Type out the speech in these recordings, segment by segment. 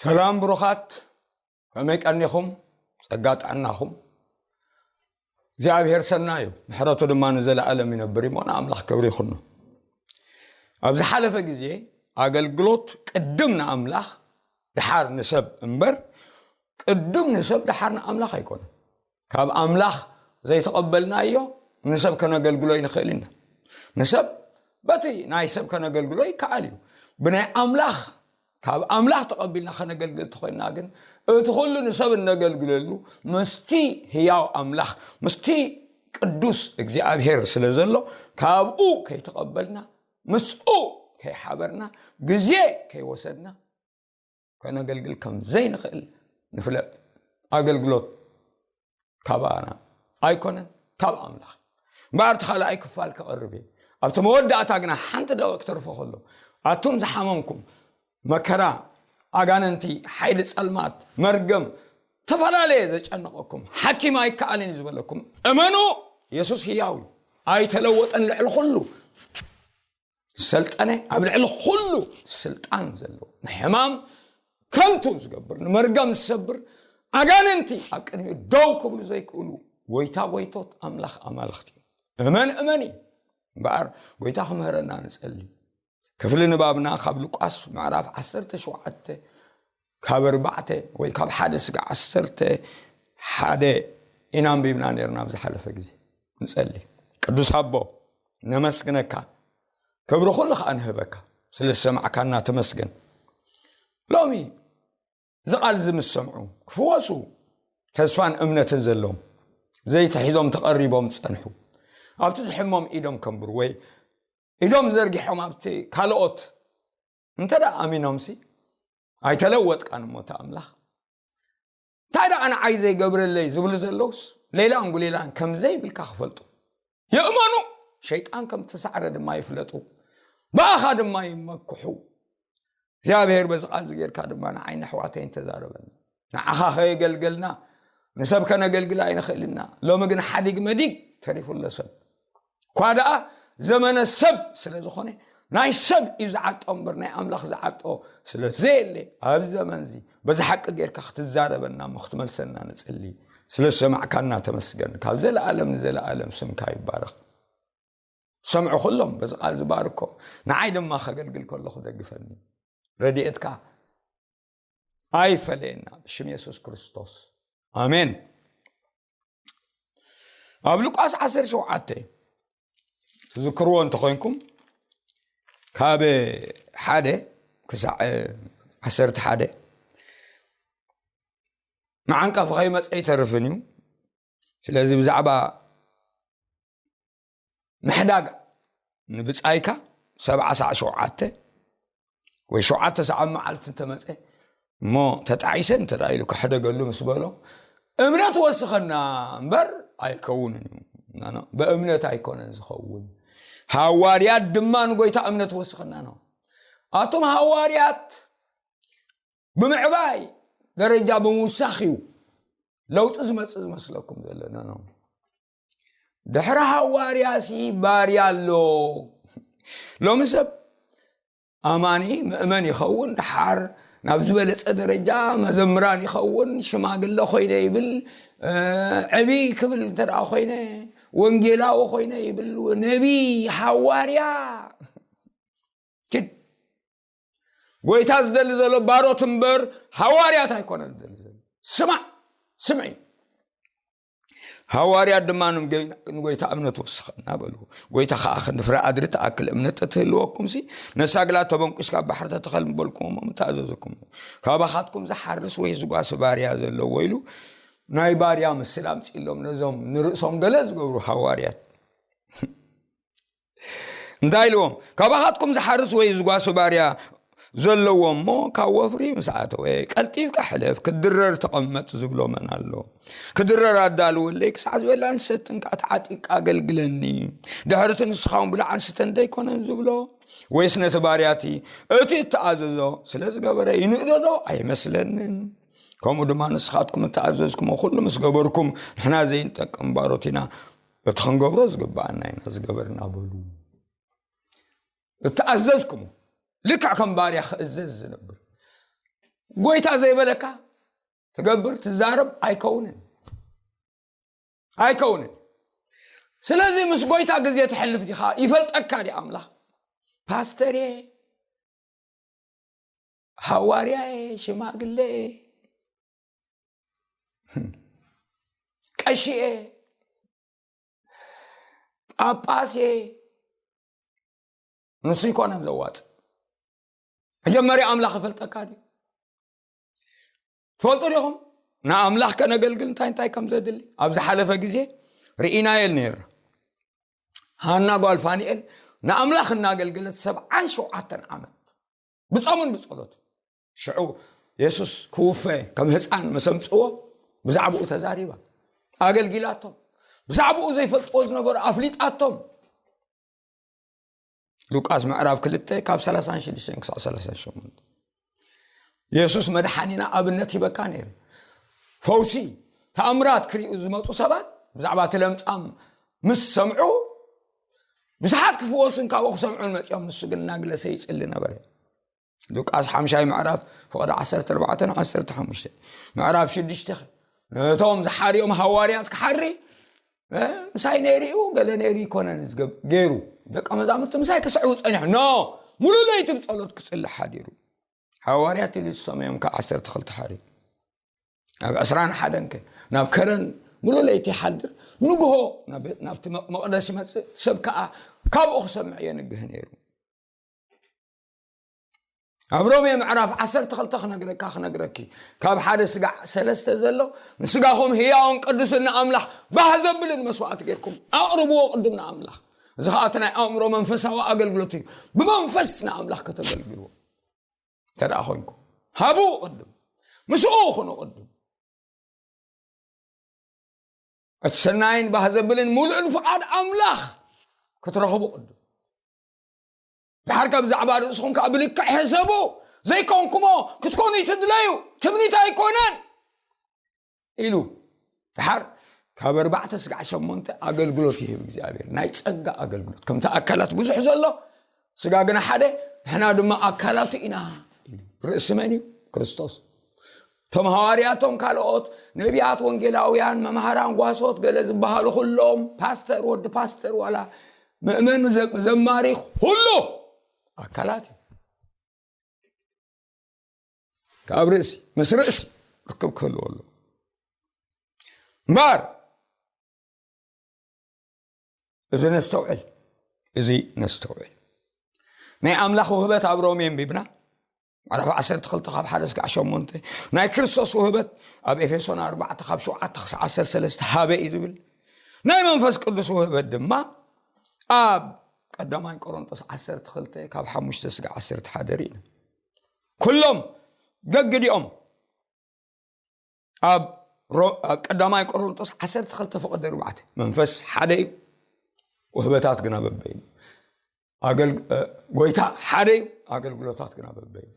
ሰላም ብሩኻት፣ ከመይ ቀኒኹም? ጸጋ ጥዕናኹም? እግዚኣብሔር ሰናይ እዩ፣ ምሕረቱ ድማ ንዘለኣለም ይነብር እሞ ንኣምላኽ ክብሪ ይኹኖ። ኣብ ዝሓለፈ ግዜ ኣገልግሎት ቅድም ንኣምላኽ ደሓር ንሰብ እምበር፣ ቅድም ንሰብ ደሓር ንኣምላኽ ኣይኮነን። ካብ ኣምላኽ ዘይተቐበልናዮ ንሰብ ከነገልግሎ ይንኽእል ኢና። ንሰብ በቲ ናይ ሰብ ከነገልግሎ ይከኣል እዩ። ብናይ ኣምላኽ፣ ካብ ኣምላኽ ተቐቢልና ከነገልግል ተኾይንና ግን፣ እቲ ኩሉ ንሰብ እነገልግለሉ ምስቲ ህያው ኣምላኽ፣ ምስቲ ቅዱስ እግዚኣብሔር ስለ ዘሎ፣ ካብኡ ከይተቐበልና፣ ምስኡ ከይሓበርና፣ ግዜ ከይወሰድና ከነገልግል ከም ዘይንኽእል ንፍለጥ። ኣገልግሎት ካባና ኣይኮነን፣ ካብ ኣምላኽ። እምበኣር እቲ ካልኣይ ክፋል ከቕርብ እየ። ኣብቲ መወዳእታ ግና ሓንቲ ደቂቕ ክተርፎ ከሎ፣ ኣቱም ዝሓመምኩም፣ መከራ፣ ኣጋንንቲ፣ ሓይሊ ጸልማት፣ መርገም፣ ዝተፈላለየ ዘጨነቐኩም፣ ሓኪም ኣይከኣልን እዩ ዝበለኩም፣ እመኑ፣ የሱስ ህያው እዩ። ኣይተለወጠን፣ ልዕሊ ኩሉ ዝሰልጠነ፣ ኣብ ልዕሊ ኩሉ ስልጣን ዘለዎ፣ ንሕማም ከንቱ ዝገብር፣ ንመርገም ዝሰብር፣ ኣጋንንቲ ኣብ ቅድሚኡ ደው ክብሉ ዘይክእሉ ጎይታ ጎይቶት፣ ኣምላኽ ኣማልኽቲ እዩ። እመን እመን እዩ። እምበኣር ጎይታ ክምህረና ንጸሊ። ክፍሊ ንባብና ካብ ሉቃስ ምዕራፍ ዓሰርተ ሸውዓተ፣ ካብ ኣርባዕተ ወይ ካብ ሓደ ስጋ ዓሰርተ ሓደ ኢና ኣንቢብና ነርና ኣብ ዝሓለፈ ግዜ። ንጸሊ። ቅዱስ ኣቦ፣ ነመስግነካ፣ ክብሪ ኩሉ ከኣ ንህበካ። ስለ ዝሰማዕካና ተመስገን። ሎሚ እዚ ቃል እዚ ምስ ሰምዑ ክፍወሱ ተስፋን እምነትን ዘለዎም፣ ዘይትሒዞም ተቐሪቦም ዝጸንሑ፣ ኣብቲ ዝሕሞም ኢዶም ከንብሩ ወይ ኢዶም ዘርጊሖም ኣብቲ ካልኦት እንተ ደኣ ኣሚኖምሲ፣ ኣይተለወጥካን እሞ እቲ ኣምላኽ፣ እንታይ ደኣ ንዓይ ዘይገብረለይ ዝብሉ ዘለውስ፣ ሌላን ጉሌላን ከም ዘይብልካ ክፈልጡ ይእመኑ። ሸይጣን ከም እተሳዕረ ድማ ይፍለጡ፣ ብኣኻ ድማ ይመክሑ። እግዚኣብሔር በዚ ቃል እዚ ጌርካ ድማ ንዓይን ኣሕዋተይን ተዛረበና። ንዓኻ ከየገልገልና ንሰብ ከነገልግል ኣይንኽእልና። ሎሚ ግን ሓዲግ መዲግ ተሪፉ ኣሎ ሰብ። እኳ ደኣ ዘመነ ሰብ ስለ ዝኾነ፣ ናይ ሰብ እዩ ዝዓጦ እምበር ናይ ኣምላኽ ዝዓጦ ስለ ዘየለ፣ ኣብዚ ዘመን እዚ በዚ ሓቂ ጌርካ ክትዛረበና እሞ ክትመልሰና ንጽሊ። ስለ ዝሰማዕካና ተመስገን። ካብ ዘለኣለም ንዘለኣለም ስምካ ይባረኽ። ሰምዑ ኩሎም በዚ ቃል ዝባርኮ፣ ንዓይ ድማ ከገልግል ከለኹ ደግፈኒ። ረድኤትካ ኣይፈለየና፣ ብሽም የሱስ ክርስቶስ፣ ኣሜን። ኣብ ሉቃስ ዓሰርተ ሸውዓተ ትዝክርዎ እንተኾይንኩም፣ ካብ ሓደ ክሳዕ ዓሰርተ ሓደ፣ መዓንቀፊ ከይመጸ ኣይተርፍን እዩ። ስለዚ ብዛዕባ ምሕዳግ ንብጻይካ ሰብዓ ሳዕ ሸውዓተ ወይ ሸውዓተ ሰዓት መዓልቲ እንተመጸ እሞ ተጣዒሰ እንተ ደኣ ኢሉ ክሕደገሉ ምስ በሎ፣ እምነት ወስኸና እምበር ኣይከውንን እዩ። ኖ፣ ኖ፣ ብእምነት ኣይኮነን ዝኸውን። ሃዋርያት ድማ ንጎይታ እምነት ወስኸና ነው። ኣቱም ሃዋርያት ብምዕባይ ደረጃ ብምውሳኽ እዩ ለውጢ ዝመጽእ ዝመስለኩም ዘሎ። ኖ፣ ኖ። ድሕሪ ሃዋርያሲ ባርያ ኣሎ። ሎሚ ሰብ ኣማኒ ምእመን ይኸውን፣ ድሓር ናብ ዝበለጸ ደረጃ መዘምራን ይኸውን፣ ሽማግለ ኮይነ ይብል፣ እ፣ ዕብይ ክብል እንተ ደኣ ኮይነ፣ ወንጌላዊ ኮይነ ይብል፣ ነቢይ፣ ሃዋርያ። ኪድ። ጎይታ ዝደሊ ዘሎ ባሮት እምበር ሃዋርያት ኣይኮነን ዝደሊ ዘሎ። ስማዕ፣ ስምዒ። ሃዋርያት ድማ ንገ-፣ ንጎይታ እምነት ወስኸና በሉ። ጎይታ ኸኣ ክንዲ ፍረ ኣድሪ ትኣክል እምነት ተትህልወኩምሲ፣ ነሳ ግላ ተበንቁስካ ኣብ ባሕሪ ተተኸል ምበልኩሞ ምተኣዘዝኩም። ካባኻትኩም ዝሓርስ ወይ ዝጓሲ ባርያ ዘለዎ ኢሉ ናይ ባርያ ምስል ኣምጺእሎም ነዞም ንርእሶም ገለ ዝገብሩ ሃዋርያት። እንታይ ኢልዎም? ካባኻትኩም ዝሓርስ ወይ ዝጓሲ ባርያ ዘለዎ እሞ ካብ ወፍሪ ምስ ኣተወ፣ ቀልጢፍካ ሕለፍ፣ ክድረር ተቐመጥ ዝብሎ መን ኣሎ? ክድረር ኣዳልወለይ፣ ክሳዕ ዝበልዕን ዝሰትን ከኣ ተዓጢቕካ ኣገልግለኒ። ድሕርቲ ንስኻ እውን ብላዕን ስተን ደይኮነን ዝብሎ? ወይስ ነቲ ባርያ እቲ፣ እቲ እተኣዘዞ ስለ ዝገበረ ይንእዶ ዶ? ኣይመስለንን። ከምኡ ድማ ንስኻትኩም እተኣዘዝኩሞ ኩሉ ምስ ገበርኩም፣ ንሕና ዘይንጠቅም ባሮት ኢና፣ እቲ ክንገብሮ ዝግብኣና ኢና ዝገበርና በሉ። እተኣዘዝኩሞ፣ ልክዕ ከም ባርያ ክእዘዝ ዝነብር። ጎይታ ዘይበለካ ትገብር ትዛረብ ኣይከውንን ኣይከውንን። ስለዚ ምስ ጎይታ ግዜ ትሕልፍ ዲኻ? ይፈልጠካ ዲ ኣምላኽ? ፓስተርየ፣ ሃዋርያየ፣ ሽማግለየ፣ ቀሽየ፣ ጳጳስየ፣ ንሱ ይኮነን ዘዋጽእ። መጀመርያ ኣምላኽ ይፈልጠካ ድዩ? ትፈልጡ ዲኹም? ንኣምላኽ ከነገልግል እንታይ እንታይ ከም ዘድሊ ኣብ ዝሓለፈ ግዜ ርኢናየል ነይር። ሃና ጓል ፋኒኤል ንኣምላኽ እናገልገለት ሰብዓን ሸውዓተን ዓመት ብጾምን ብጸሎት። ሽዑ የሱስ ክውፈ ከም ህፃን መሰምፅዎ ብዛዕባኡ ተዛሪባ፣ ኣገልጊላቶም። ብዛዕባኡ ዘይፈልጥዎ ዝነበሩ ኣፍሊጣቶም። ሉቃስ ምዕራፍ ክልተ ካብ ሰላሳን ሽዱሽተን ክሳዕ ሰላሳን ሸሞንተ። የሱስ መድሓኒና ኣብነት ሂበካ ነይሩ። ፈውሲ፣ ተኣምራት ክሪኡ ዝመፁ ሰባት ብዛዕባ እቲ ለምጻም ምስ ሰምዑ፣ ብዙሓት ክፍወሱን ካብኡ ክሰምዑን መፂኦም፣ ንሱ ግን እናግለሰ ይፅሊ ነበረ። ሉቃስ ሓምሻይ ምዕራፍ ፍቕዲ ዓሰርተ ኣርባዕተን ዓሰርተ ሓሙሽተን። ምዕራፍ ሽዱሽተ፣ ነቶም ዝሓርዮም ሃዋርያት ክሓሪ፣ እ፣ ምሳይ ነይሩ እዩ፣ ገለ ነይሩ ይኮነን ዝገብ-፣ ገይሩ። ደቀ መዛሙርቱ ምሳይ ክስዕቡ ጸኒሑ። ኖ፣ ሙሉ ለይቲ ብጸሎት ክጽሊ ሓዲሩ። ሃዋርያት ኢሉ ዝሰመዮም ከኣ ዓሰርተ ክልተ ሓርዩ። ኣብ ዕስራን ሓደን ከ ናብ ከረን ሙሉ ለይቲ ይሓድር። ንግሆ ናብ-፣ ናብቲ መ-፣ መቕደስ ይመጽእ። ሰብ ከኣ ካብኡ ክሰምዕ የንግህ ነይሩ። ኣብ ሮሜ ምዕራፍ ዓሰርተ ክልተ ክነግረካ፣ ክነግረኪ፣ ካብ ሓደ ስጋዕ ሰለስተ ዘሎ፣ ንስጋኹም ህያውን ቅዱስን ንኣምላኽ ባህ ዘብልን መስዋዕቲ ጌርኩም ኣቕርብዎ ቅድም ንኣምላኽ። እዚ ኸኣ እቲ ናይ ኣእምሮ መንፈሳዊ ኣገልግሎት እዩ። ብመንፈስ ንኣምላኽ ከተገልግልዎ እንተ ደኣ ኾይንኩም፣ ሃብኡ ቅድም፣ ምስኡ ኹኑ ቅድም። እቲ ሰናይን ባህ ዘብልን ሙሉእን ፍቓድ ኣምላኽ ክትረኽቡ ቅድም። ድሓር ካብ ብዛዕባ ርእስኹም ከኣ ብልክዕ ሕሰቡ፣ ዘይኮንኩሞ ክትኮኑ ይትድለዩ፣ ትምኒት ኣይኮነን ኢሉ። ድሓር ካብ ኣርባዕተ ስጋዕ ሸሞንተ ኣገልግሎት ይህብ እግዚኣብሔር፣ ናይ ጸጋ ኣገልግሎት። ከምቲ ኣካላት ብዙሕ ዘሎ፣ ስጋ ግና ሓደ፣ ንሕና ድማ ኣካላቱ ኢና ኢሉ። ርእሲ መን እዩ? ክርስቶስ። እቶም ሃዋርያቶም፣ ካልኦት ነቢያት፣ ወንጌላውያን፣ መምሃራን፣ ጓሶት፣ ገለ ዝበሃሉ ኩሎም፣ ፓስተር፣ ወዲ ፓስተር፣ ዋላ ምእመን፣ ዘ-፣ ዘማሪ፣ ኩሉ ኣካላት እዩ። ካብ ርእሲ፣ ምስ ርእሲ ርክብ ክህልዎ ኣለዎ። እምበኣር እዚ ነስተውዕል፣ እዚ ነስተውዕል። ናይ ኣምላኽ ውህበት ኣብ ሮሜ ኣንቢብና፣ ምዕራፍ ዓሰርተ ክልተ ካብ ሓደ እስካዕ ሸሞንተ፣ ናይ ክርስቶስ ውህበት ኣብ ኤፌሶን ኣርባዕተ ካብ ሸውዓተ ክሳዕ ዓሰርተ ሰለስተ ሃበ እዩ ዝብል። ናይ መንፈስ ቅዱስ ውህበት ድማ ኣብ ቀዳማይ ቆሮንጦስ ዓሰርተ ክልተ ካብ ሓሙሽተ እስካዕ ዓሰርተ ሓደ ርኢና። ኩሎም ገግዲኦም ኣብ ሮ-፣ ኣብ ቀዳማይ ቆሮንጦስ ዓሰርተ ክልተ ፍቕዲ ኣርባዕተ፣ መንፈስ ሓደ እዩ፣ ውህበታት ግና በበይኑ። ኣገልግ-፣ እ፣ ጎይታ ሓደ እዩ፣ ኣገልግሎታት ግና በበይኑ።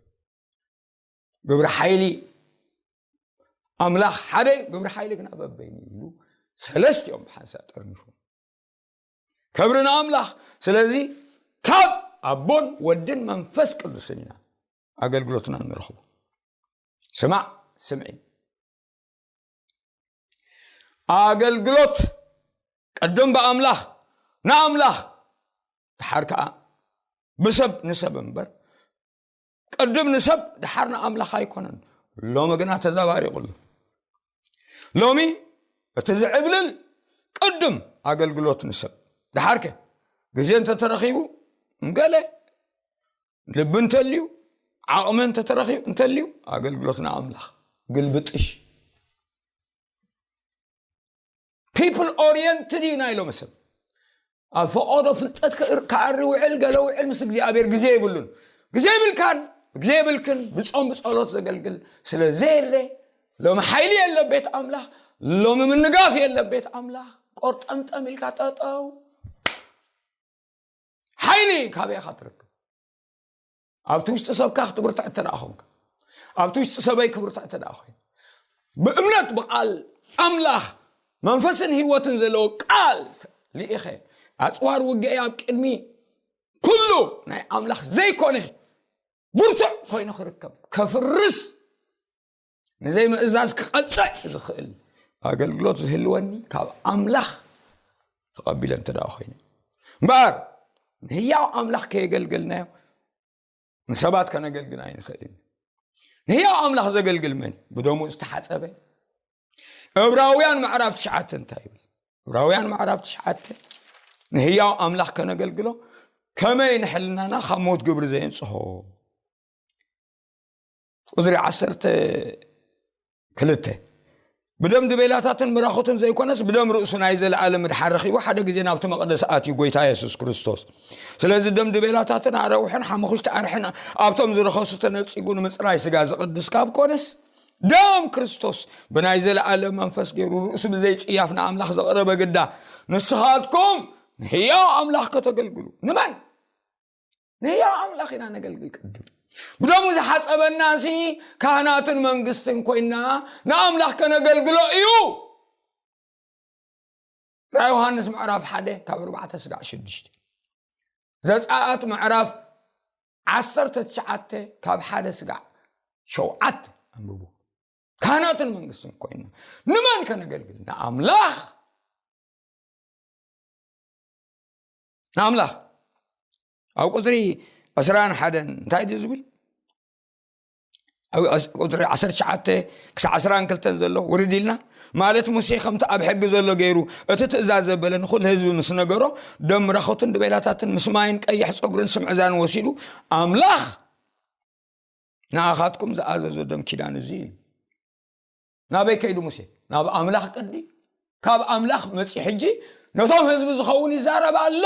ግብሪ ሓይሊ ኣምላኽ ሓደ እዩ፣ ግብሪ ሓይሊ ግና በበይኑ ኢሉ ሰለስቲኦም ብሓንሳእ ጠርኒፉ። ክብሪ ንኣምላኽ። ስለዚ ካብ ኣቦን ወድን መንፈስ ቅዱስን ኢና ኣገልግሎትና እንረኽቦ። ስማዕ፣ ስምዒ። ኣገልግሎት ቅድም ብኣምላኽ፣ ንኣምላኽ፣ ድሓር ከኣ ብሰብ ንሰብ እምበር፣ ቅድም ንሰብ ድሓር ንኣምላኽ ኣይኮነን። ሎሚ ግና ተዘባሪቑ ኣሎ። ሎሚ እቲ ዝዕብልል ቅድም ኣገልግሎት ንሰብ። ድሓርከ ግዜ እንተተረኺቡ፣ እንገለ ልቢ እንተልዩ፣ ዓቕሚ እንተተረኺቡ፣ እንተልዩ፣ ኣገልግሎት ንኣምላኽ ግልብጥሽ። ፒፕል ኦሪየንትድ እዩ ናይ ሎሚ ሰብ። ኣብ ፈቐዶ ፍልጠት ክእር-፣ ክኣሪ ውዕል፣ ገለ ውዕል ምስ እግዚኣብሔር ግዜ የብሉን። ግዜ የብልካን፣ ግዜ የብልክን፣ ብጾም ብጸሎት ዘገልግል ስለ ዘየለ፣ ሎሚ ሓይሊ የለ ቤት ኣምላኽ፣ ሎሚ ምንጋፍ የለ ቤት ኣምላኽ። ቆርጠምጠም ኢልካ ጠጠው። ሓይሊ ካበይ ኢኻ ትረክብ? ኣብቲ ውሽጢ ሰብካ ክትብርትዕ እተ ደኣ ኾንካ፣ ኣብቲ ውሽጢ ሰበይ ክብርትዕ እተ ደኣ ኾይኑ፣ ብእምነት ብቓል ኣምላኽ መንፈስን ህይወትን ዘለዎ ቃል ልኢኸ፣ ኣጽዋር ውግአይ ኣብ ቅድሚ ኩሉ ናይ ኣምላኽ ዘይኮነ ብርቱዕ ኮይኑ ክርከብ፣ ከፍርስ ንዘይምእዛዝ ክቐፅዕ ዝኽእል ኣገልግሎት ዝህልወኒ ካብ ኣምላኽ ተቐቢለ እንተ ደኣ ኮይነ እምበኣር፣ ንህያው ኣምላኽ ከየገልገልናዮ ንሰባት ከነገልግል ኣይንኽእልን። ንህያው ኣምላኽ ዘገልግል መን እዩ? ብደሙ ዝተሓጸበ። ዕብራውያን ምዕራፍ ትሽዓተ እንታይ ይብል? ዕብራውያን ምዕራፍ ትሽዓተ፣ ንህያው ኣምላኽ ከነገልግሎ ከመይ ንሕልናና ካብ ሞት ግብሪ ዘየንጽሆ? ቁጽሪ ዓሰርተ ክልተ፣ ብደም ድቤላታትን ምራኹትን ዘይኮነስ ብደም ርእሱ ናይ ዘለኣለም ምድሓር ረኺቡ ሓደ ግዜ ናብቲ መቕደስ ኣትዩ ጎይታ የሱስ ክርስቶስ። ስለዚ ደም ድቤላታትን ኣረውሕን ሓሙኽሽቲ ኣርሕን ኣብቶም ዝረኸሱ ተነጺጉ ንምጽራይ ስጋ ዝቕድስ ካብ ኮነስ፣ ደም ክርስቶስ ብናይ ዘለኣለም መንፈስ ገይሩ ርእሱ ብዘይጽያፍ ንኣምላኽ ዘቕረበ ግዳ፣ ንስኻትኩም ንህያው ኣምላኽ ከተገልግሉ። ንመን? ንህያው ኣምላኽ ኢና ነገልግል። ቅድም ብደሙ ዝሓጸበና ሲ ካህናትን መንግስትን ኮይና ንኣምላኽ ከነገልግሎ እዩ። ራእይ ዮሃንስ ምዕራፍ ሓደ ካብ ኣርባዕተ ስጋዕ ሽዱሽተ፣ ዘጸኣት ምዕራፍ ዓሰርተ ትሽዓተ ካብ ሓደ ስጋዕ ሸውዓተ ኣንብቡ። ካህናትን መንግስትን ኮይና ንመን ከነገልግል? ንኣምላኽ። ንኣምላኽ። ኣብ ቁጽሪ ዕስራን ሓደን እንታይ ድዩ ዝብል? ኣብ ቁጽሪ ዓሰርተ ትሽዓተ ክሳዕ ዓሰርተ ክልተ ዘሎ ውርድ ኢልና፣ ማለት ሙሴ ከምቲ ኣብ ሕጊ ዘሎ ገይሩ እቲ ትእዛዝ ዘበለ ንኹሉ ህዝቢ ምስ ነገሮ፣ ደም ምራኹትን ድቤላታትን ምስ ማይን ቀይሕ ጸጉርን ስምዕዛን ወሲዱ፣ ኣምላኽ ንኣኻትኩም ዝኣዘዞ ደም ኪዳን እዚ ኢሉ። ናበይ ከይዱ ሙሴ? ናብ ኣምላኽ ቅዲ። ካብ ኣምላኽ መጺ ሕጂ ነቶም ህዝቢ ዝኸውን ይዛረብ ኣሎ።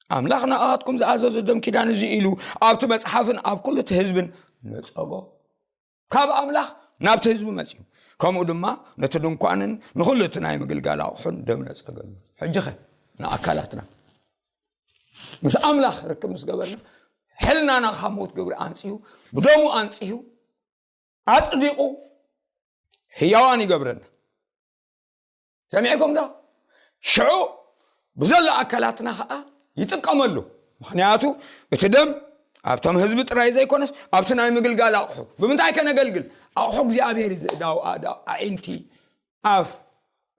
ኣምላኽ ንኣኻትኩም ዝኣዘዞ ደም ኪዳን እዚ ኢሉ ኣብቲ መጽሓፍን ኣብ ኩሉ እቲ ህዝብን ነጸጎ። ካብ ኣምላኽ ናብቲ ህዝቢ መጺኡ። ከምኡ ድማ ነቲ ድንኳንን ንኹሉ እቲ ናይ ምግልጋል ኣቑሑን ደም ነጸገሉ። ሕጂ ኸ ንኣካላትና ምስ ኣምላኽ ርክብ ምስ ገበርና፣ ሕልናና ካብ ሞት ግብሪ ኣንጽዩ፣ ብደሙ ኣንጽዩ፣ ኣጽዲቑ፣ ህያዋን ይገብረና። ሰሚዕኩም ዶ? ሽዑ ብዘሎ ኣካላትና ኸዓ ይጥቀመሉ። ምኽንያቱ እቲ ደም ኣብቶም ህዝቢ ጥራይ ዘይኮነስ ኣብቲ ናይ ምግልጋል ኣቑሑ። ብምንታይ ከነገልግል? ኣቑሑ እግዚኣብሔር እዩ ዝእዳው፣ ኣእዳው፣ ኣዒንቲ፣ ኣፍ፣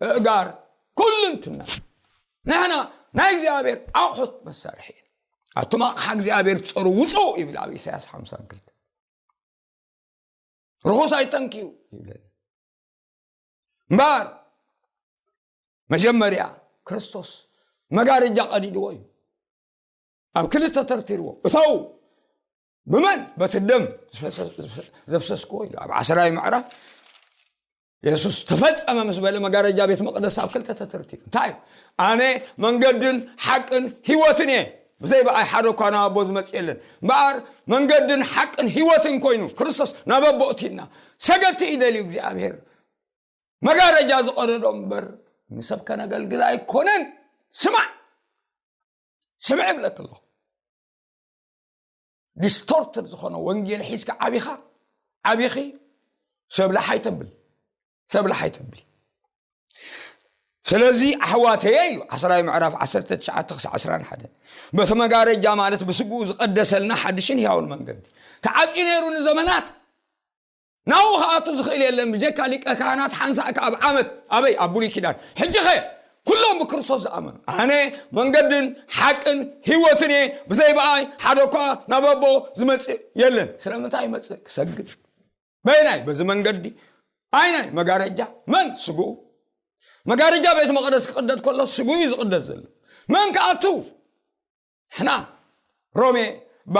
እእጋር፣ ኩልንትና። ንሕና ናይ እግዚኣብሔር ኣቑሑት መሳርሒ ኢና። ኣቱም ኣቕሓ እግዚኣብሔር ትጸሩ ውጹ ይብል ኣብ ኢሳያስ ሓምሳን ክልተ። ርኹስ ኣይተንክዩ ይብለና። እምበኣር መጀመርያ ክርስቶስ መጋረጃ ቀዲድዎ እዩ። ኣብ ክልተ ተርቲርዎ። እተው ብመን? በቲ ደም ዝፈሰስ-፣ ዘፍሰስክዎ ኢሉ። ኣብ ዓስራይ ምዕራፍ የሱስ ተፈጸመ ምስ በለ መጋረጃ ቤት መቕደስ ኣብ ክልተ ተተርቲሩ። እንታይ? ኣነ መንገድን ሓቅን ህይወትን እየ። ብዘይ ብኣይ ሓደ እኳ ናብ ኣቦ ዝመጽእ የለን። እምበኣር መንገድን ሓቅን ህይወትን ኮይኑ ክርስቶስ ናብ ኣቦ እቲና። ሰገድቲ እዩ ደልዩ እግዚኣብሔር። መጋረጃ ዝቐደዶ እምበር ንሰብ ከነገልግል ኣይኮነን። ስማዕ፣ ስምዕ እብለክ ኣለኹ። ዲስቶርትድ ዝኾነ ወንጌል ሒዝካ ዓቢኻ፣ ዓቢኺ፣ ሰብ ላሓይ ተብል፣ ሰብ ላሓይ ተብል። ስለዚ ኣሕዋተየ ኢሉ ዓስራይ ምዕራፍ ዓሰርተ ትሽዓተ ክሳዕ ዓስራን ሓደን፣ በቲ መጋረጃ ማለት ብስግኡ ዝቐደሰልና ሓድሽን ህያውን መንገዲ ተዓጽዩ ነይሩ ንዘመናት። ናብኡ ክኣቱ ዝኽእል የለን ብጀካ ሊቀ ካህናት ሓንሳእ ከኣ ኣብ ዓመት። ኣበይ? ኣብ ብሉይ ኪዳን። ሕጂ ኸ ኩሎም ብክርስቶስ ዝኣመኑ፣ ኣነ መንገድን ሓቅን ህይወትን እየ፣ ብዘይ ብኣይ ሓደ እኳ ናብ ኣቦ ዝመጽእ የለን። ስለምንታይ ይመጽእ? ክሰግድ። በይናይ? በዚ መንገዲ። ኣይናይ? መጋረጃ። መን? ስግኡ። መጋረጃ ቤት መቕደስ ክቕደድ ከሎ ስግኡ እዩ ዝቕደስ ዘሎ። መን ክኣቱ? ንሕና ሮሜ ባ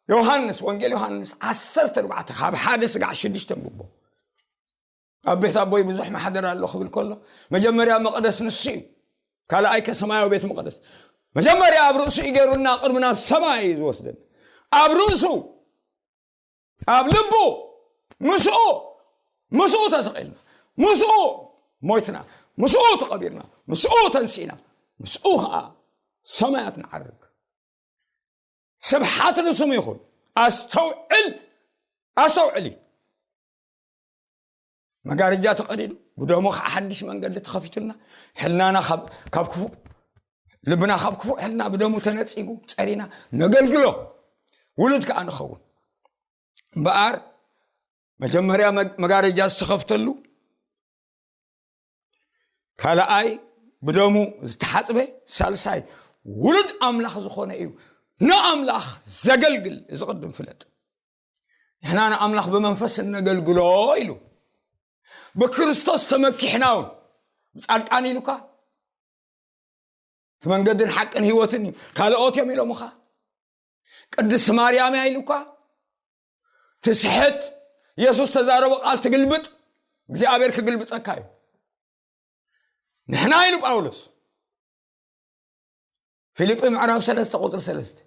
ዮሃንስ፣ ወንጌል ዮሃንስ ዓሰርተ ኣርባዕተ ካብ ሓደ ስጋዕ ሽዱሽተ ንብቦ። ኣብ ቤት ኣቦይ ብዙሕ ማሕደር ኣሎ ክብል ከሎ፣ መጀመርያ መቕደስ ንሱ እዩ። ካልኣይ ከ ሰማያዊ ቤት መቕደስ። መጀመርያ ኣብ ርእሱ እዩ ገይሩና፣ ቅድሚ ናብ ሰማይ እዩ ዝወስደን። ኣብ ርእሱ፣ ኣብ ልቡ፣ ምስኡ፣ ምስኡ ተሰቒልና፣ ምስኡ ሞይትና፣ ምስኡ ተቐቢርና፣ ምስኡ ተንሲእና፣ ምስኡ ኸዓ ሰማያት ንዓርግ። ስብሓት ንስሙ ይኹን። ኣስተውዕል፣ ኣስተውዕሊ። መጋረጃ ተቐዲዱ፣ ብደሙ ኸዓ ሓድሽ መንገዲ ተኸፊቱልና፣ ሕልናና ካብ፣ ካብ ክፉእ፣ ልብና ካብ ክፉእ ሕልና ብደሙ ተነጺጉ፣ ጸሪና ነገልግሎ። ውሉድ ከኣ ንኸውን። እምበኣር መጀመርያ መግ- መጋረጃ ዝተኸፍተሉ፣ ካልኣይ ብደሙ ዝተሓፅበ፣ ሳልሳይ ውሉድ ኣምላኽ ዝኾነ እዩ። ንኣምላኽ ዘገልግል፣ እዚ ቅድም ፍለጥ። ንሕና ንኣምላኽ ብመንፈስ እነገልግሎ ኢሉ። ብክርስቶስ ተመኪሕና እውን፣ ብጻድቃን ኢሉካ፣ እቲ መንገድን ሓቅን ህይወትን እዩ፣ ካልኦት እዮም ኢሎምኻ፣ ቅድስቲ ማርያም እያ ኢሉካ፣ ትስሕት፣ የሱስ ተዛረቦ ቃል ትግልብጥ፣ እግዚኣብሔር ክግልብጠካ እዩ። ንሕና ኢሉ ጳውሎስ፣ ፊልጲ ምዕራፍ ሰለስተ ቁፅሪ ሰለስተ፣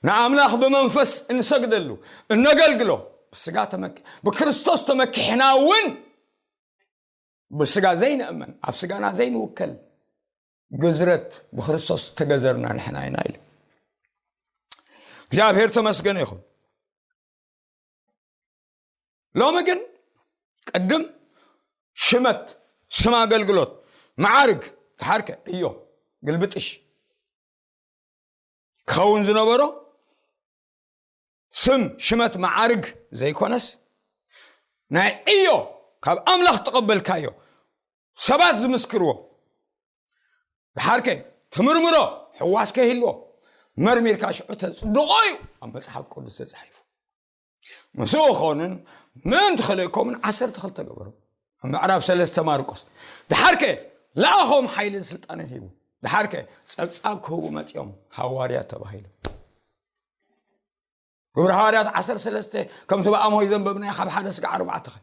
ንኣምላኽ ብመንፈስ እንሰግደሉ፣ እነገልግሎ፣ ብስጋ ተመኪ- ብክርስቶስ ተመኪሕና እውን፣ ብስጋ ዘይንእመን፣ ኣብ ስጋና ዘይንውከል፣ ግዝረት ብክርስቶስ ተገዘርና ንሕና ኢና ኢሉ። እግዚኣብሔር ተመስገነ ይኹን። ሎሚ ግን ቅድም ሽመት፣ ስም ኣገልግሎት፣ መዓርግ፣ ተሓርከ እዮ፣ ግልብጥሽ ክኸውን ዝነበሮ፣ ስም፣ ሽመት፣ መዓርግ ዘይኮነስ፣ ናይ እዮ፣ ካብ ኣምላኽ ተቐበልካዮ፣ ሰባት ዝምስክርዎ፣ ድሓርከ ትምርምሮ፣ ሕዋስ ከይህልዎ፣ መርሚርካ ሽዑ ተጽድቖ እዩ ኣብ መጽሓፍ ቅዱስ ተጻሒፉ። ምስኡ ኾንን ምእንቲ ክልእኮምን ዓሰርተ ክልተ ገበሩ። ኣብ ምዕራፍ ሰለስተ ማርቆስ፣ ድሓርከ ለኣኾም ሓይልን ስልጣንን ሂቡ። ድሓርከ ጸብጻብ ክህቡ መጺኦም ሃዋርያ ተባሂሉ። ግብሪ ሃዋርያት ዓሰርተ ሰለስተ፣ ከምቲ ብኣምሆይ ዘንበብናዮ ካብ ሓደ ስጋዕ ኣርባዕተ ኸ፣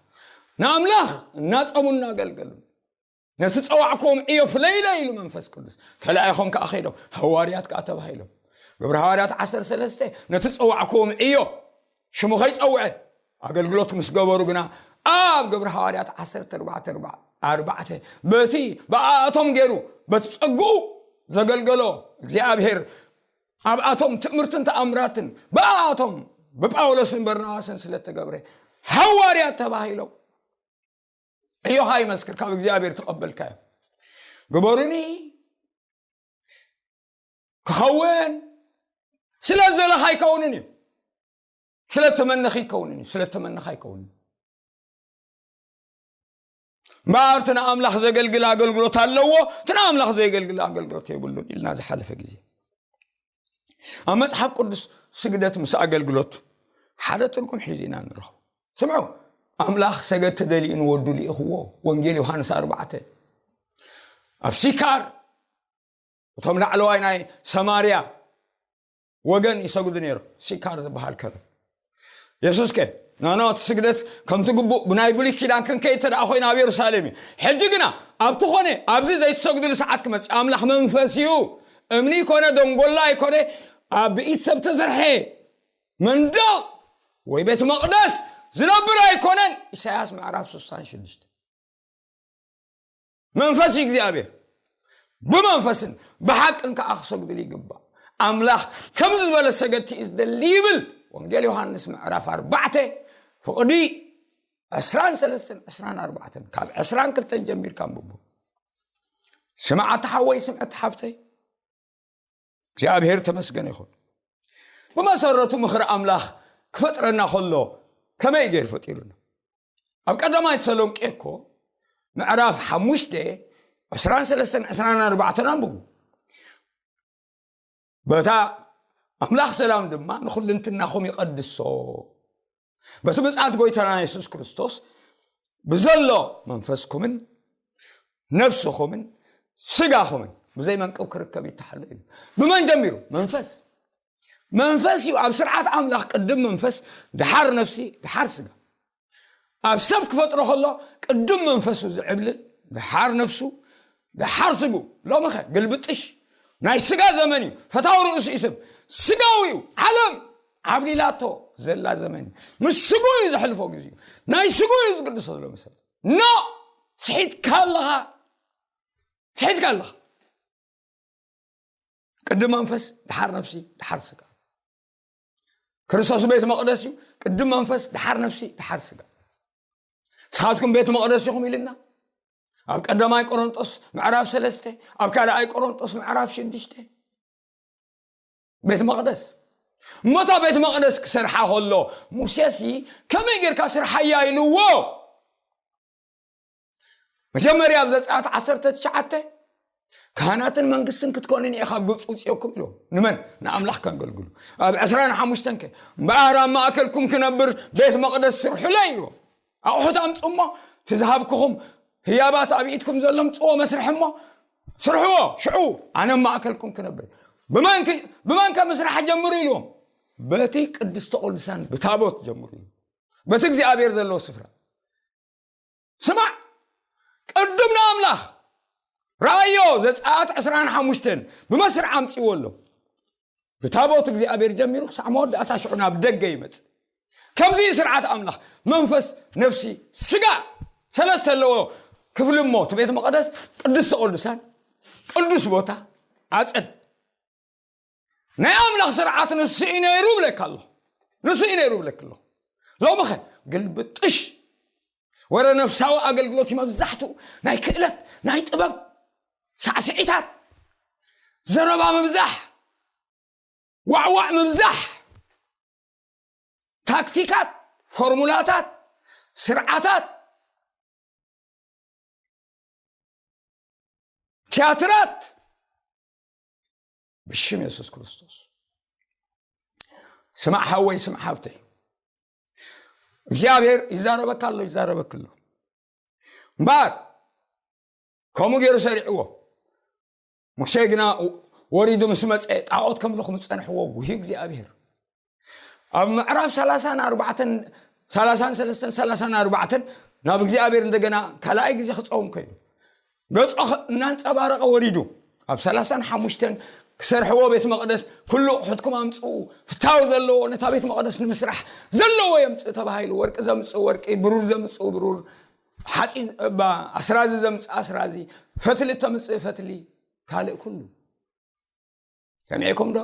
ንኣምላኽ እናጸሙ እናገልገሉ፣ ነቲ ጸዋዕክዎም ዕዮ ፍለይለይ ኢሉ መንፈስ ቅዱስ፣ ተላኢኾም ከኣ ኸይዶም፣ ሃዋርያት ከኣ ተባሂሎም። ግብሪ ሃዋርያት ዓሰርተ ሰለስተ፣ ነቲ ጸዋዕክዎም ዕዮ ሽሙ ኸይጸውዐ ኣገልግሎት ምስ ገበሩ ግና፣ ኣብ ግብሪ ሃዋርያት ዓሰርተ ኣርባዕተ ኣርባዕተ፣ በቲ ብኣቶም ገይሩ፣ በቲ ጸግኡ ዘገልገሎ እግዚኣብሔር፣ ኣብኣቶም ትእምርትን ተኣምራትን ብኣቶም ብጳውሎስን በርናባስን ስለ እተገብረ፣ ሃዋርያት ተባሂሎም። ዕዮኻ ይመስክር፣ ካብ እግዚኣብሔር ተቐበልካዮ። ግበሩኒ ክኸውን ስለ ዝደለኻ ኣይከውንን እዩ። ስለ ተመነኺ ይከውንን እዩ። ስለ ተመነኻ ኣይከውንን። እምበኣር እቲ ንኣምላኽ ዘገልግል ኣገልግሎት ኣለዎ፣ እቲ ንኣምላኽ ዘየገልግል ኣገልግሎት የብሉን ኢልና ዝሓለፈ ግዜ። ኣብ መጽሓፍ ቅዱስ ስግደት ምስ ኣገልግሎት ሓደ ትርጉም ሒዙ ኢና ንረኽቦ። ስምዑ፣ ኣምላኽ ሰገድ ተደልዩ ንወዱ ልኢኽዎ። ወንጌል ዮሃንስ ኣርባዕተ። ኣብ ሲካር እቶም ላዕለዋይ ናይ ሰማርያ ወገን ይሰግዱ ነይሮም። ሲካር ዝበሃል ከረን። የሱስ ከ፣ ኖ፣ ኖ፣ እቲ ስግደት ከምቲ ግቡእ ብናይ ብሉይ ኪዳን ክንከይድ እንተ ደኣ ኮይና ኣብ የሩሳሌም እዩ። ሕጂ ግና ኣብቲ ኾነ ኣብዚ ዘይትሰግዱሉ ሰዓት ክመጽእ፣ ኣምላኽ መንፈስ እዩ። እምኒ ይኮነ፣ ደንጎላ ይኮነ፣ ኣብ ብኢድ ሰብ ተሰርሐ መንደቕ ወይ ቤት መቕደስ ዝነብር ኣይኮነን። ኢሳያስ ምዕራፍ ስሳን ሽዱሽተ። መንፈስ እዩ እግዚኣብሔር። ብመንፈስን ብሓቅን ከዓ ክሰግድሉ ይግባእ። ኣምላኽ ከምዚ ዝበለ ሰገድቲ እዩ ዝደሊ ይብል ወንጌል ዮሃንስ ምዕራፍ ኣርባዕተ ፍቕዲ ዕስራን ሰለስተን ዕስራን ኣርባዕተን፣ ካብ ዕስራን ክልተን ጀሚርካ ኣንብቡ። ስምዓቲ ሓወይ፣ ስምዕቲ ሓፍተይ፣ እግዚኣብሔር ተመስገን ይኹን። ብመሰረቱ ምኽሪ ኣምላኽ ክፈጥረና ከሎ ከመይ ገይሩ ፈጢሩና? ኣብ ቀዳማይ ተሰሎንቄ እኮ ምዕራፍ ሓሙሽተ ዕስራን ሰለስተን ዕስራን ኣርባዕተን ኣንብቡ። በታ ኣምላኽ ሰላም ድማ ንኹልንትናኹም ይቐድሶ፣ በቲ ምጽኣት ጎይታና የሱስ ክርስቶስ ብዘሎ መንፈስኩምን ነፍስኹምን ስጋኹምን ብዘይ መንቅብ ክርከብ ይተሓሎ ኢሉ። ብመን ጀሚሩ? መንፈስ። መንፈስ እዩ ኣብ ስርዓት ኣምላኽ ቅድም መንፈስ፣ ድሓር ነፍሲ፣ ድሓር ስጋ። ኣብ ሰብ ክፈጥሮ ከሎ ቅድም መንፈሱ ዝዕብልል፣ ድሓር ነፍሱ፣ ድሓር ስጉ። ሎምኸ ግልብጥሽ ናይ ስጋ ዘመን እዩ። ፈታዊ ርእሱ እዩ ሰብ። ስጋዊ እዩ። ዓለም ዓብሊላቶ ዘላ ዘመን እዩ። ምስ ስጉ እዩ ዘሕልፎ ግዜ። ናይ ስጉ እዩ ዝግድሶ ዘሎ መሰል። ኖ! ስሒትካ ኣለኻ። ስሒትካ ኣለኻ። ቅድም መንፈስ፣ ድሓር ነፍሲ፣ ድሓር ስጋ። ክርስቶስ ቤት መቕደስ እዩ። ቅድም መንፈስ፣ ድሓር ነፍሲ፣ ድሓር ስጋ። ንስኻትኩም ቤት መቕደስ ኢኹም ኢልና ኣብ ቀዳማይ ቆሮንጦስ ምዕራፍ ሰለስተ፣ ኣብ ካልኣይ ቆሮንጦስ ምዕራፍ ሽዱሽተ። ቤት መቕደስ። እሞ እታ ቤት መቕደስ ክሰርሓ ከሎ፣ ሙሴሲ ከመይ ጌርካ ስርሓያ ኢልዎ? መጀመርያ ኣብ ዘጸኣት ዓሰርተ ትሽዓተ፣ "ካህናትን መንግስትን ክትኮኑኒ እየ ካብ ግብጺ ውጽኦኩም" ኢልዎም። ንመን? ንኣምላኽ ከንገልግሉ። ኣብ ዕስራን ሓሙሽተን ከ፣ "እምበኣር ኣብ ማእከልኩም ክነብር ቤት መቕደስ ስርሑለይ" ኢልዎም። ኣቑሑት ኣምጽኡ እሞ፣ እቲ ዝሃብኩኹም ህያባት ኣብ ኢድኩም ዘሎ ምጽዎ መስርሒ እሞ፣ ስርሕዎ፣ ሽዑ ኣነ ኣብ ማእከልኩም ክነብር። ብመን ክ-፣ ብመን ከ ምስራሕ ጀምሩ ኢልዎም? በቲ ቅድስተ ቅዱሳን ብታቦት ጀምሩ ኢልዎም። በቲ እግዚኣብሔር ዘለዎ ስፍራ። ስማዕ፣ ቅድም ንኣምላኽ ረኣዮ፣ ዘጸኣት ዕስራን ሓሙሽተን ብመስርዕ ኣምጽዎ ኣሎ። ብታቦት እግዚኣብሔር ጀሚሩ ክሳዕ መወዳእታ ሽዑ ናብ ደገ ይመጽእ። ከምዚ እዩ ስርዓት ኣምላኽ። መንፈስ፣ ነፍሲ፣ ስጋ ሰለስተ ኣለዎ ክፍሊ እሞ፣ እቲ ቤት መቕደስ ቅድስተ ቅዱሳን፣ ቅዱስ ቦታ፣ ኣጸድ። ናይ ኣምላኽ ስርዓት ንሱ እዩ ነይሩ እብለካ ኣለኹ። ንሱ እዩ ነይሩ እብለካ ኣለኹ። ሎሚ ኸ ግልብጥሽ፣ ወረ ነፍሳዊ ኣገልግሎት እዩ መብዛሕትኡ። ናይ ክእለት፣ ናይ ጥበብ ሳዕስዒታት፣ ዘረባ ምብዛሕ፣ ዋዕዋዕ ምብዛሕ፣ ታክቲካት፣ ፎርሙላታት፣ ስርዓታት፣ ትያትራት፣ ብሽም የሱስ ክርስቶስ። ስማዕ ሓወይ፣ ስማዕ ሓብተይ፣ እግዚኣብሔር ይዛረበካ ኣሎ፣ ይዛረበክ ኣሎ። እምበኣር ከምኡ ገይሩ ሰሪዕዎ። ሙሴ ግና ወሪዱ ምስ መጸ፣ ጣዖት ከምልኹ ምስ ጸንሕዎ፣ ጉሂ እግዚኣብሔር። ኣብ ምዕራፍ ሰላሳን ኣርባዕተን፣ ሰላሳን ሰለስተን፣ ሰላሳን ኣርባዕተን ናብ እግዚኣብሔር እንደገና ካልኣይ ግዜ ክጸውም ኮይኑ፣ ገጾ ኸ-፣ እናንጸባረቐ ወሪዱ። ኣብ ሰላሳን ሓሙሽተን ክሰርሕዎ ቤት መቕደስ፣ "ኩሉ ኣቑሑትኩም ኣምጽኡ፣ ፍታው ዘለዎ ነታ ቤት መቕደስ ንምስራሕ ዘለዎ የምጽእ" ተባሂሉ። ወርቂ ዘምጽእ ወርቂ፣ ብሩር ዘምጽእ ብሩር፣ ሓጺን፣ እባ፣ ኣስራዚ ዘምጽእ ኣስራዚ፣ ፈትሊ ተምጽእ ፈትሊ፣ ካልእ ኩሉ። ሰሚዕኩም ዶ?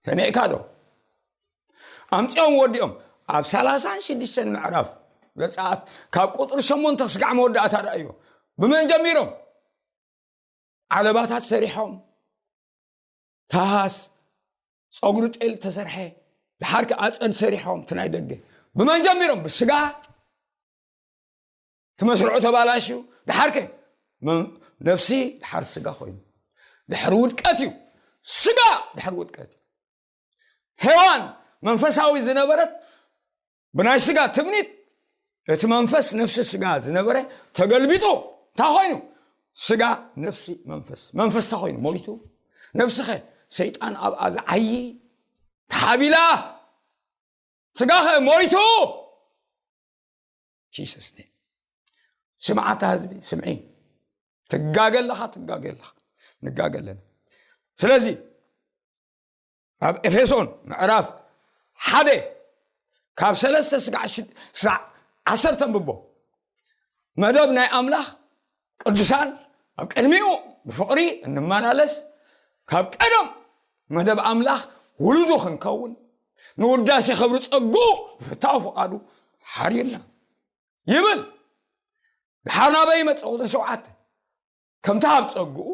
ሰሚዕካ ዶ? ኣምጺኦም ወዲኦም ኣብ ሰላሳን ሽዱሽተን ምዕራፍ ዘጸኣት፣ ካብ ቁጽሪ ሸሞንተ ክስጋዕ መወዳእታ ደኣ እዩ። ብመን ጀሚሮም? ዓለባታት ሰሪሖም፣ ታሃስ፣ ጸጉሪ ጤል ተሰርሐ፣ ድሓር ከ ኣጸድ ሰሪሖም፣ እቲ ናይ ደገ። ብመን ጀሚሮም? ብስጋ። እቲ መስርዑ ተባላሽዩ። ድሓር ከ? መን-፣ ነፍሲ ድሓር ስጋ ኮይኑ። ድሕሪ ውድቀት እዩ። ስጋ ድሕሪ ውድቀት እዩ። ሄዋን መንፈሳዊ ዝነበረት ብናይ ስጋ ትምኒት፣ እቲ መንፈስ ነፍሲ ስጋ ዝነበረ ተገልቢጡ እንታይ ኮይኑ? ስጋ፣ ነፍሲ፣ መንፈስ። መንፈስ እንታይ ኮይኑ? ሞይቱ። ነፍስኸ? ሰይጣን ኣብኣ ዝዓዪ ተሓቢላ። ስጋኸ ሞይቱ። ጂሰስ ኔም። ስምዓታ ህዝቢ፣ ስምዒ። ትጋገ ኣለኻ፣ ትጋገ ኣለኻ። ንጋገ ኣለና። ስለዚ ኣብ ኤፌሶን ምዕራፍ ሓደ ካብ ሰለስተ ስጋዕ ሽድ-፣ ስጋዕ ዓሰርተ ኣንብቦ። መደብ ናይ ኣምላኽ ቅዱሳን ኣብ ቅድሚኡ ብፍቕሪ እንመላለስ፣ ካብ ቀደም መደብ ኣምላኽ ውሉዱ ክንከውን፣ ንውዳሴ ክብሪ ጸግኡ ብፍታው ፍቓዱ ሓርዩና ይብል። ድሓር ናበይ ይመጽእ? ቁጽሪ ሸውዓተ። ከምቲ ኣብ ጸግኡ፣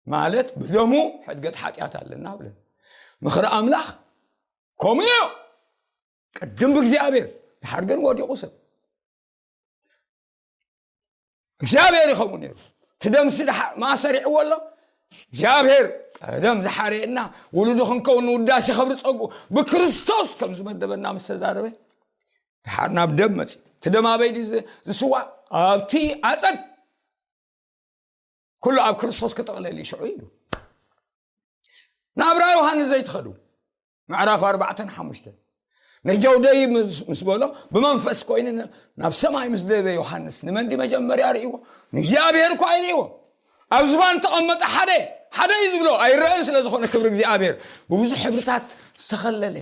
ማለት ብደሙ ሕድገት ሓጢኣት ኣለና ብለን። ምኽሪ ኣምላኽ ከምኡ እዩ። ቅድም ብእግዚኣብሔር፣ ድሓር ግን ወዲቑ ሰብ። እግዚኣብሔር እዩ ከምኡ ነይሩ። እቲ ደምሲ ድሓ-፣ መኣ ሰሪዕዎ ኣሎ? እግዚኣብሔር ቀደም ዝሓረየና፣ ውሉዱ ክንከውን ንውዳሴ ክብሪ ጸግኡ ብክርስቶስ ከም ዝመደበና ምስ ተዛረበ፣ ድሓር ናብ ደም መጺኡ። እቲ ደም ኣበይ ድዩ ዝ-፣ ዝስዋእ? ኣብቲ ኣጸድ። ኩሉ ኣብ ክርስቶስ ክጥቕለል እዩ ሽዑ ኢሉ። ናብራ ዮሃንስ ዘይትኸዱ፣ ምዕራፍ ኣርባዕተን ሓሙሽተን። ነጀውደይ ምስ፣ ምስ በሎ፣ ብመንፈስ ኮይኑ ን-፣ ናብ ሰማይ ምስ ደበ ዮሃንስ፣ ንመን ድዩ መጀመርያ ርእይዎ? ንእግዚኣብሔር እኳ ኣይርእይዎ። ኣብ ዝፋን ተቐመጠ ሓደ፣ ሓደ እዩ ዝብሎ፣ ኣይረአን ስለ ዝኾነ ክብሪ እግዚኣብሔር። ብብዙሕ ሕብርታት ዝተኸለለ።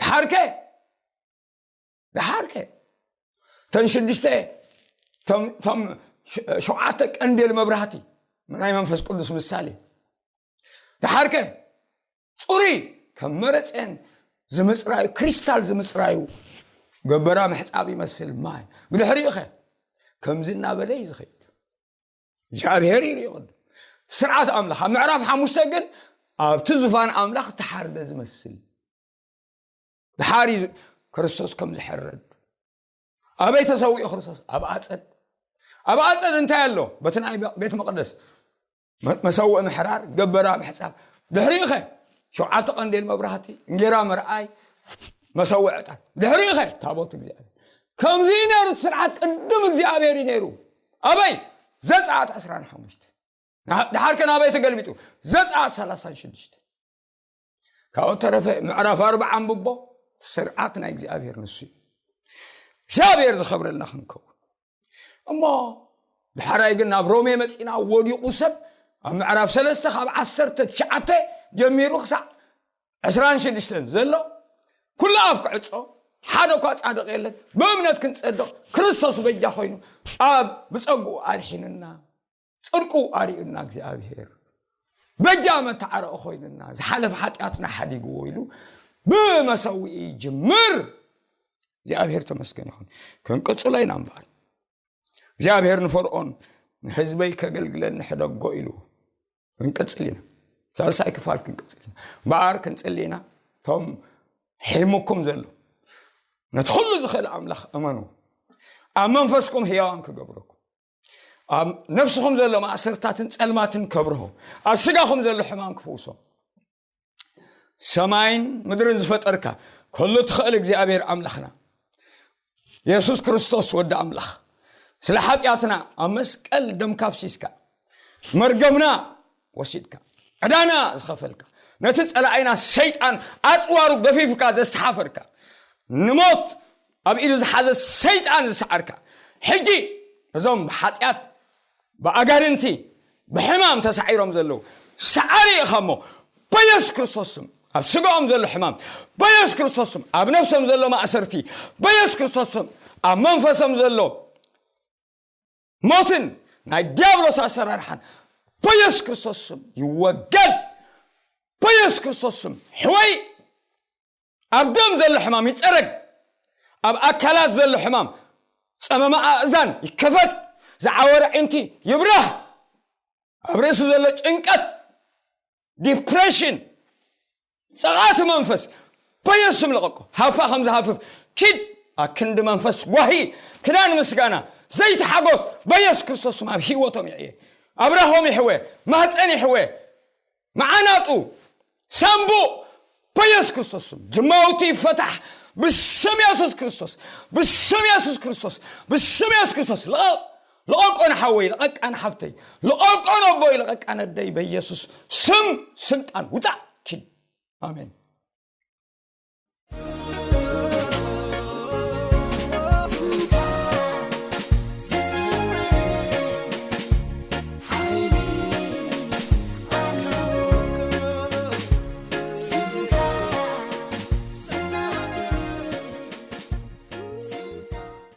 ድሓርከ፣ ድሓርከ፣ ተን ሽዱሽተ፣ ቶም፣ ቶም ሸ-፣ ሸውዓተ ቀንዴል መብራህቲ፣ ናይ መንፈስ ቅዱስ ምሳሌ። ድሓርከ፣ ጽሩይ ከም መረጼን ዝምጽራዩ፣ ክሪስታል ዝምጽራዩ ገበራ ምሕጻብ ይመስል ማይ። ብድሕሪኡ ኸ ከምዚ እናበለ እዩ ዝኸይድ። እግዚኣብሔር ይርኢ ቅድም። ስርዓት ኣምላኽ ኣብ ምዕራፍ ሓሙሽተ ግን ኣብቲ ዙፋን ኣምላኽ ተሓርደ ዝመስል። ድሓር እዩ ክርስቶስ ከም ዝሕረድ። ኣበይ ተሰዊኡ ክርስቶስ? ኣብ ኣጸድ። ኣብ ኣጸድ እንታይ ኣሎ? በቲ ናይ ቤት መቕደስ መ- መሰውእ ምሕራር፣ ገበራ ምሕጻብ። ድሕሪኡ ኸ ሸውዓተ ቀንዴል መብራህቲ፣ እንጌራ ምርኣይ፣ መሰውእ ዕጣን። ድሕሪኡ ኸ ታቦት እግዚኣብሔር። ከምዚ እዩ ነይሩ፣ እቲ ስርዓት ቅድም እግዚኣብሔር እዩ ነይሩ። ኣበይ? ዘጸኣት ዕስራን ሓሙሽተ። ድሓር ከ ናበይ ተገልቢጡ? ዘጸኣት ሰላሳን ሽዱሽተ። ካብኡ ተረፈ ምዕራፍ ኣርባዓ ኣንብቦ። ስርዓት ናይ እግዚኣብሔር ንሱ እዩ። እግዚኣብሔር ዝኸብረልና ክንከውን እሞ፣ ድሓራይ ግን ናብ ሮሜ መጺና፣ ወዲቑ ሰብ ኣብ ምዕራፍ ሰለስተ ካብ ዓሰርተ ትሽዓተ ጀሚሩ ክሳዕ ዕስራን ሽዱሽተን ዘሎ ኩሉ ኣፍ ክዕጾ፣ ሓደ እኳ ጻድቕ የለን፣ ብእምነት ክንጸድቕ ክርስቶስ በጃ ኮይኑ ኣብ ብጸግኡ ኣድሒንና፣ ጽድቁ ኣርእዩና እግዚኣብሔር። በጃ መተዓረቒ ኮይንና፣ ዝሓለፈ ሓጢኣትና ሓዲግዎ ኢሉ ብመሰውኢ ይጅምር። እግዚኣብሔር ተመስገን ይኹን። ክንቅጽሎ ኢና እምበኣር። እግዚኣብሔር ንፈርዖን፣ "ንህዝበይ ከገልግለኒ ሕደጎ" ኢሉ። ክንቅጽል ኢና። ሳልሳይ ክፋል ክንቅጽል ኢና። እምበኣር ክንጽሊ ኢና። እቶም ሒሙኩም ዘሎ፣ ነቲ ኩሉ ዝኽእል ኣምላኽ እመኑ። ኣብ መንፈስኩም ህያዋን ክገብረኩም። ኣብ ነፍስኹም ዘሎ ማእሰርታትን ጸልማትን ከብርሆ። ኣብ ስጋኹም ዘሎ ሕማም ክፍውሶ። ሰማይን ምድርን ዝፈጠርካ፣ ኩሉ ትኽእል እግዚኣብሔር ኣምላኽና፣ የሱስ ክርስቶስ ወዲ ኣምላኽ፣ ስለ ሓጢኣትና ኣብ መስቀል ደምካ ኣፍሲስካ፣ መርገምና ወሲድካ፣ ዕዳና ዝኸፈልካ፣ ነቲ ጸላኢና ሰይጣን ኣጽዋሩ ገፊፍካ ዘስተሓፈርካ፣ ንሞት ኣብ ኢዱ ዝሓዘ ሰይጣን ዝሰዓርካ፣ ሕጂ እዞም ብሓጢኣት፣ ብኣጋንንቲ፣ ብሕማም ተሳዒሮም ዘለዉ ሰዓሪ ኢኻ እሞ፣ በየሱስ ክርስቶስ ስም ኣብ ስጋኦም ዘሎ ሕማም፣ በየሱስ ክርስቶስ ስም ኣብ ነፍሶም ዘሎ ማእሰርቲ፣ በየሱስ ክርስቶስ ስም ኣብ መንፈሶም ዘሎ ሞትን ናይ ዲያብሎስ ኣሰራርሓን በየሱስ ክርስቶስ ስም ይወገድ። በየሱስ ክርስቶስ ስም ሕወይ፣ ኣብ ደም ዘሎ ሕማም ይጸረግ። ኣብ ኣካላት ዘሎ ሕማም፣ ጸመማ ኣእዛን ይከፈት፣ ዝዓወረ ዕንቲ ይብራህ። ኣብ ርእሲ ዘሎ ጭንቀት፣ ዲፕሬሽን፣ ጸቓቲ መንፈስ በየሱስ ስም ለቐቆ። ሃፋ ከም ዝሃፍፍ ኪድ። ኣብ ክንዲ መንፈስ ጓሂ፣ ክዳን ምስጋና፣ ዘይቲ ሓጎስ በየሱስ ክርስቶስ ስም ኣብ ህይወቶም ይዕየ። ኣብራሆም ይሕወ፣ ማህፀን ይሕወ፣ መዓናጡ፣ ሳምቡእ በየሱስ ክርስቶስ ስም ጅማውቲ ይፈታሕ። ብስም የሱስ ክርስቶስ፣ ብስም የሱስ ክርስቶስ፣ ብስም የሱስ ክርስቶስ። ለቐ- ለቐቆ ንሓወይ፣ ለቐቃ ንሓብተይ፣ ለቐቆ ነቦይ፣ ለቐቃ ነደይ። በየሱስ ስም ስልጣን ውፃእ ኪድ። ኣሜን።